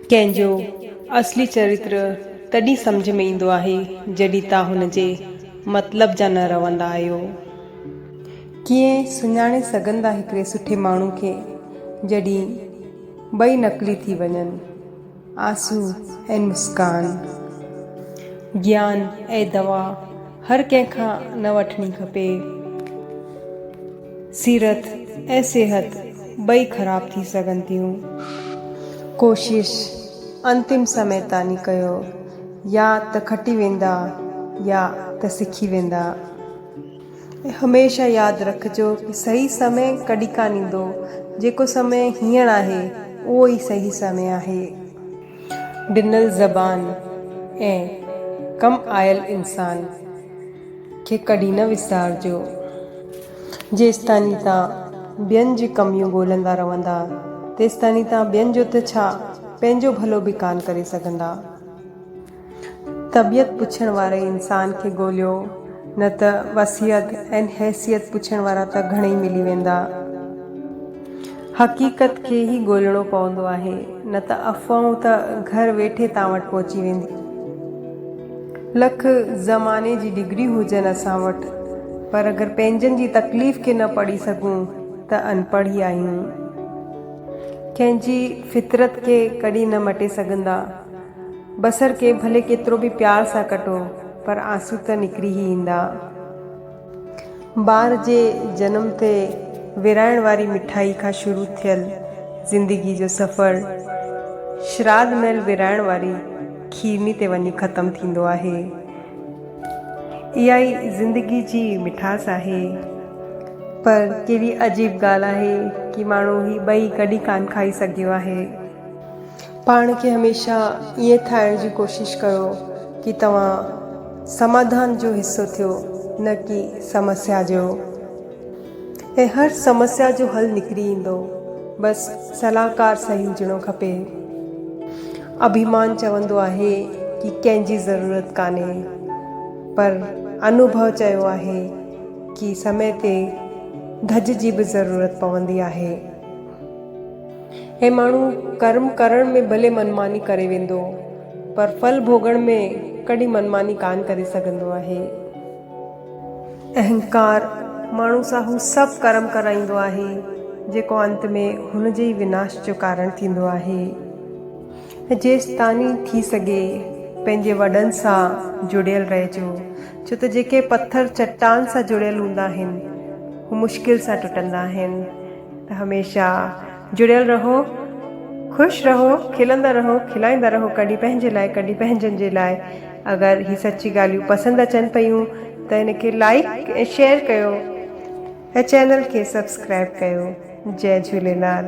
ڪنهن جو اصلي چرتر تڏهن سمجهه ۾ ايندو آهي جڏهن تان هن جي مطلب جا نه رهندا آهيو. ڪيئن سڃاڻي سگهندا هڪڙي سٺي ماڻهو کي جڏهن ٻئي نقلي ٿي وڃن، آنسو ۽ مسڪان. گيان ۽ دوا هر ڪنهن کان نه وٺڻي کپي. سيرت ۽ صحت ٻئي خراب ٿي سگهن ٿيون. ڪوشش انتم سمي تاني ڪيو يا ته کٽي ويندا يا ته سکي ويندا. ۽ هميشه ياد رکجو ڪي صحيح سمي ڪڏهن ڪانه ايندو جيڪو سمي هينئر آهي اهو ئي صحيح سمي آهي. ڊنل زبان ۽ ڪم آيل انسان کي ڪڏهن نه وسارجو. جيستائين توهان ٻين جون ڪميون ڳولندا رهندا، تيستائين توهان ٻين جو ته ڇا پنهنجو ڀلو به ڪانه ڪري سگهندا. طبيعت پڇڻ واري انسان کي ڳوليو، نه ته وصيت ۽ حيثيت پڇڻ وارا ته گهڻئي ملي ويندا. حقيقت کي ئي ڳولڻو پوندو آهي، نه ته افواهون ته گهر ويٺي توهان وٽ پهچي وينديون. لک زماني جي ڊگريون هجن اسان وٽ پر اگر پنهنجن جي تڪليف کي نه پڙهي سگهون ته انپڙهه ئي آهيون. ڪنهن جي فطرت کي ڪڏهن نه مٽي سگهندا. بصر کي ڀلي ڪيترو به پيار سان ڪٽو پر آنسو ته نڪري ئي ايندا. ٻار جي جنم تي ورهائڻ واري مٺائي کان شروع ٿيل زندگي جو سفر شراڌ مهل ورهائڻ واري کيرڻي تي وڃي ختم ٿيندو آهي. اها ئي زندگي جي مٺاس آهي. پر ڪهڙي عجيب ڳالهه آهي ڪي ماڻهو هي ٻئي ڪڏهن ڪانه کائي سگهيو آهي. پاڻ کي هميشه ائين ٺاهڻ جي ڪوشش ڪيو ڪي توهان سماڌان جو حصو ٿيو نه ڪي سمسيا جو ۽ هر سمسيا جو حل نڪري ايندو بس صلاحڪار صحيح هجڻو کپي. اڀيمان چوندو آهي ڪي ڪنهن جي ضرورت ڪانهي پر انوڀو چيو آهي ڪي سمي تي ڌڄ جي به ضرورت پوندي آهي. هي ماڻهو ڪرم ڪرڻ ۾ ڀلي منماني ڪري ويندو پر ڦل ڀوڳڻ ۾ ڪڏهن منماني ڪانه ڪري سگهندو آهي. اهنڪار ماڻهو سان هو سڀ ڪرم ڪرائيندو آهي جيڪو انت ۾ هن جي ئي وناش جو ڪارڻ ٿيندو آهي. جيستائين ٿي سگهي پنهنجي وڏن سان جڙيل رهجو ڇو ته جيڪي پٿر چٽان سان جڙيل هوندا آهن هو مشڪل سان ٽٽندا آهن. ته هميشه جڙيل رهو، خوش رهو، کلندا رهو، کلائيندا رهو ڪڏهن پنهنجي لاء ڪڏهن پنهنجن جي لاء. اگر هي سچي ڳالهيون پسند اچن پيون ته هن کي لائيڪ ۽ شيئر ڪيو ۽ چينل کي سبسڪرائيب ڪيو. جئي جهوليلال.